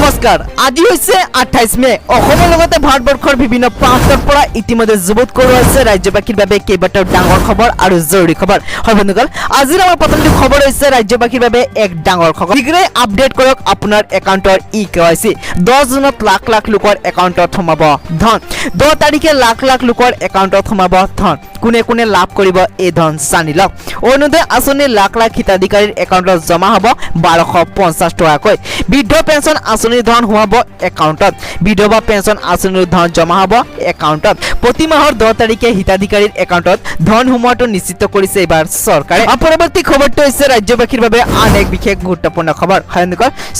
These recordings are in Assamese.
নমস্কাৰ, আজি হৈছে 28 মে। অসমৰ লগতে ভাৰতবৰ্ষৰ বিভিন্ন প্ৰান্তৰ পৰা ইতিমধ্যে যুগুত কৰোৱা হৈছে ৰাজ্যবাসীৰ বাবে কেইবাটাও ডাঙৰ খবৰ আৰু জৰুৰী খবৰ। হয় বন্ধুসকল, আজিৰ আমাৰ প্ৰথমটো খবৰ হৈছে ৰাজ্যবাসীৰ বাবে এক ডাঙৰ খবৰ। শীঘ্ৰেই আপডেট কৰক আপোনাৰ একাউণ্টৰ ই কেৱাইচি। 10 জুনত লাখ লাখ লোকৰ একাউণ্টত সোমাব ধন। 10 তাৰিখে লাখ লাখ লোকৰ একাউণ্টত সোমাব ধন। কোনে কোনে লাভ কৰিব এই ধন, জানি লওক। অৰুণোদয় আঁচনিৰ লাখ লাখ হিতাধিকাৰীৰ একাউণ্টত জমা হ'ব 1250 টকাকৈ। বৃদ্ধ পেঞ্চন আঁচনিৰ ধন সোমাব একাউণ্টত। বিধৱা পেঞ্চন আঁচনিৰ ধন জমা হ'ব একাউণ্টত। প্ৰতি মাহৰ 10 তাৰিখে হিতাধিকাৰীৰ একাউণ্টত ধন সোমোৱাটো নিশ্চিত কৰিছে এইবাৰ চৰকাৰে। আৰু পৰৱৰ্তী খবৰটো হৈছে ৰাজ্যবাসীৰ বাবে আন এক বিশেষ গুৰুত্বপূৰ্ণ খবৰ। হয়,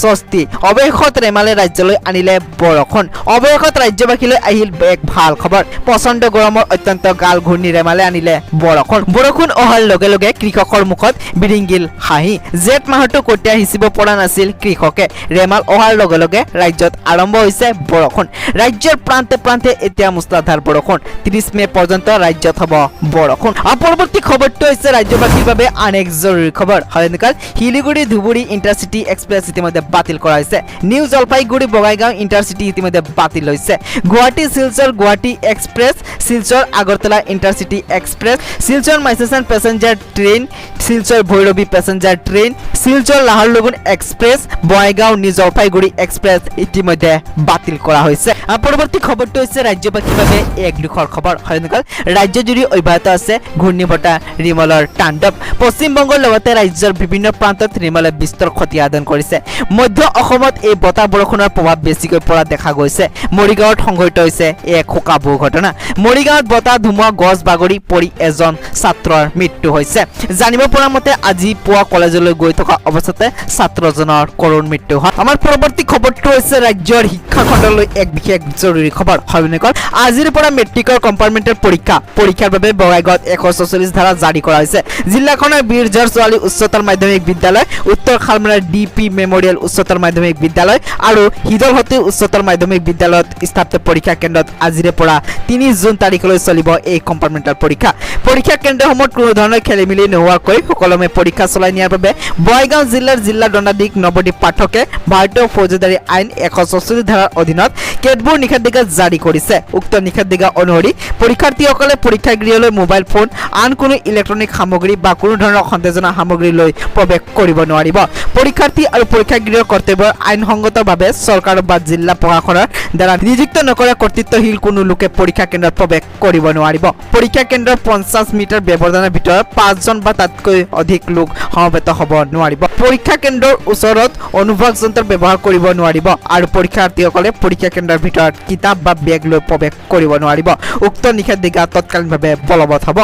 স্বস্তি! অৱশেষত ৰেমালে ৰাজ্যলৈ আনিলে বৰষুণ। অৱশেষত ৰাজ্যবাসীলৈ আহিল এক ভাল খবৰ। প্ৰচণ্ড গৰমৰ অত্যন্ত গাল ঘূৰ্ণী ৰেমালে আনিলে বৰষুণ। বৰষুণ অহাৰ লগে লগে কৃষকৰ মুখত বিৰিঙিল হাঁহি। জেঠ মাহতো কঠীয়া সিঁচিব পৰা নাছিল কৃষকে। ৰেমাল অহাৰ লগে লগে ৰাজ্যত আৰম্ভ হৈছে বৰষুণ। ৰাজ্যৰ প্ৰান্তে প্ৰান্তে এতিয়া মুছলাধাৰ বৰষুণ। 30 মে পৰ্যন্ত ৰাজ্যত হ'ব বৰষুণ। আৰু পৰৱৰ্তী খবৰটো হৈছে ৰাজ্যবাসীৰ বাবে আন এক জৰুৰী খবৰ। হয় এনেকুৱা, শিলিগুৰি ধুবুৰী ইণ্টাৰচিটি এক্সপ্ৰেছ ইতিমধ্যে বাতিল কৰা হৈছে। নিউ জলপাইগুৰি বঙাইগাঁও ইণ্টাৰচিটি ইতিমধ্যে বাতিল হৈছে। Guwahati Silchar Guwahati express, Silchar Agartala intercity express, Silchar Mahisasan passenger train, Silchar Bhairabi passenger train, Silchar লাহৰলগুন express, Bongaigaon new Jalpaiguri express ইতিমধ্যে বাতিল কৰা হৈছে। আৰু পৰৱৰ্তী খবৰটো হৈছে ৰাজ্যবাসীৰ বাবে এক দুখৰ খবৰ। হয় এনেকুৱা, ৰাজ্যজুৰি অব্যাহত আছে ঘূৰ্ণীবতাহ ৰিমলৰ তাণ্ডৱ। পশ্চিমবংগৰ লগতে ৰাজ্যৰ বিভিন্ন প্ৰান্তত ৰিমলে বিস্তৰ ক্ষতি সাধন কৰিছে। মধ্য অসমত এই বতাহ বৰষুণৰ প্ৰভাৱ বেছিকৈ পৰা দেখা গৈছে। মৰিগাঁৱত সংঘটিত হৈছে এক শোকাবহ ঘটনা। মৰিগাঁৱত বতাহ ধুমুহা গছ বাগৰি পৰি এজন ছাত্ৰৰ মৃত্যু হৈছে। জানিব পৰা মতে, আজি পুৱা কলেজলৈ গৈ থকা অৱস্থাতে ছাত্ৰজনৰ কৰুণ মৃত্যু হয়। আমাৰ পৰৱৰ্তী খবৰটো হৈছে ৰাজ্যৰ শিক্ষাখণ্ডলৈ এক বিশেষ জৰুৰী খবৰ। হয় বন্ধুসকল, আজিৰ পৰা মেট্ৰিকৰ কম্পাৰ্টমেণ্টেল পৰীক্ষা। পৰীক্ষাৰ বাবে বঙাইগাঁৱত 144 ধাৰা জাৰি কৰা হৈছে। জিলাখনৰ বীৰঝৰ ছোৱালী উচ্চতৰ মাধ্যমিক বিদ্যালয়, উত্তৰ শালমাৰাৰ ডি পি মেমৰিয়েল উচ্চতৰ মাধ্যমিক বিদ্যালয় আৰু শীতলহতী উচ্চতৰ মাধ্যমিক বিদ্যালয়ত স্থাপিত পৰীক্ষা কেন্দ্ৰত আজিৰে পৰা 3 জুন তাৰিখলৈ চলিব এই কম্পাৰ্টমেণ্টেল পৰীক্ষা। পৰীক্ষা কেন্দ্ৰসমূহত কোনো ধৰণৰ খেলি মেলি নোহোৱাকৈ সুকলমে পৰীক্ষা চলাই নিয়াৰ বাবে বঙাইগাঁও জিলাৰ জিলা দণ্ডাধীশ নৱদ্বীপ পাঠকে ভাৰতীয় ফৌজদাৰী আইন 144 ধাৰাৰ অধীনত কেতবোৰ নিষেধাজ্ঞা জাৰি কৰিছে। উক্ত নিষেধাজ্ঞা অনুসৰি পৰীক্ষাৰ্থীসকলে পৰীক্ষাগৃহলৈ মোবাইল ফোন, আন কোনো ইলেক্ট্ৰনিক সামগ্ৰী বা কোনো ধৰণৰ সন্দেহজনক সামগ্ৰী লৈ প্ৰৱেশ কৰিব নোৱাৰিব। পৰীক্ষাৰ্থী আৰু পৰীক্ষাগৃহৰ কৰ্তব্যৰ আইনসংগতভাৱে চৰকাৰ বা জিলা প্ৰশাসনৰ দ্বাৰা নিযুক্ত নকৰা কৰ্তৃত্বশীল কোনো লোকে পৰীক্ষা কেন্দ্ৰত প্ৰৱেশ কৰিব নোৱাৰিব। পৰীক্ষা কেন্দ্ৰৰ 50 মিটাৰ ব্যৱধানৰ ভিতৰত পাঁচজন বা তাতকৈ অধিক লোক সমবেত হ'ব নোৱাৰিব। পৰীক্ষা কেন্দ্ৰৰ ওচৰত অনুভাষ যন্ত্ৰ ব্যৱহাৰ কৰিব নোৱাৰিব আৰু পৰীক্ষাৰ্থীসকলে পৰীক্ষা কেন্দ্ৰৰ ভিতৰত কিতাপ বা বেগ লৈ প্ৰৱেশ কৰিব নোৱাৰিব। উক্ত নিষেধাজ্ঞা তৎকালীনভাৱে বলবৎ হ'ব।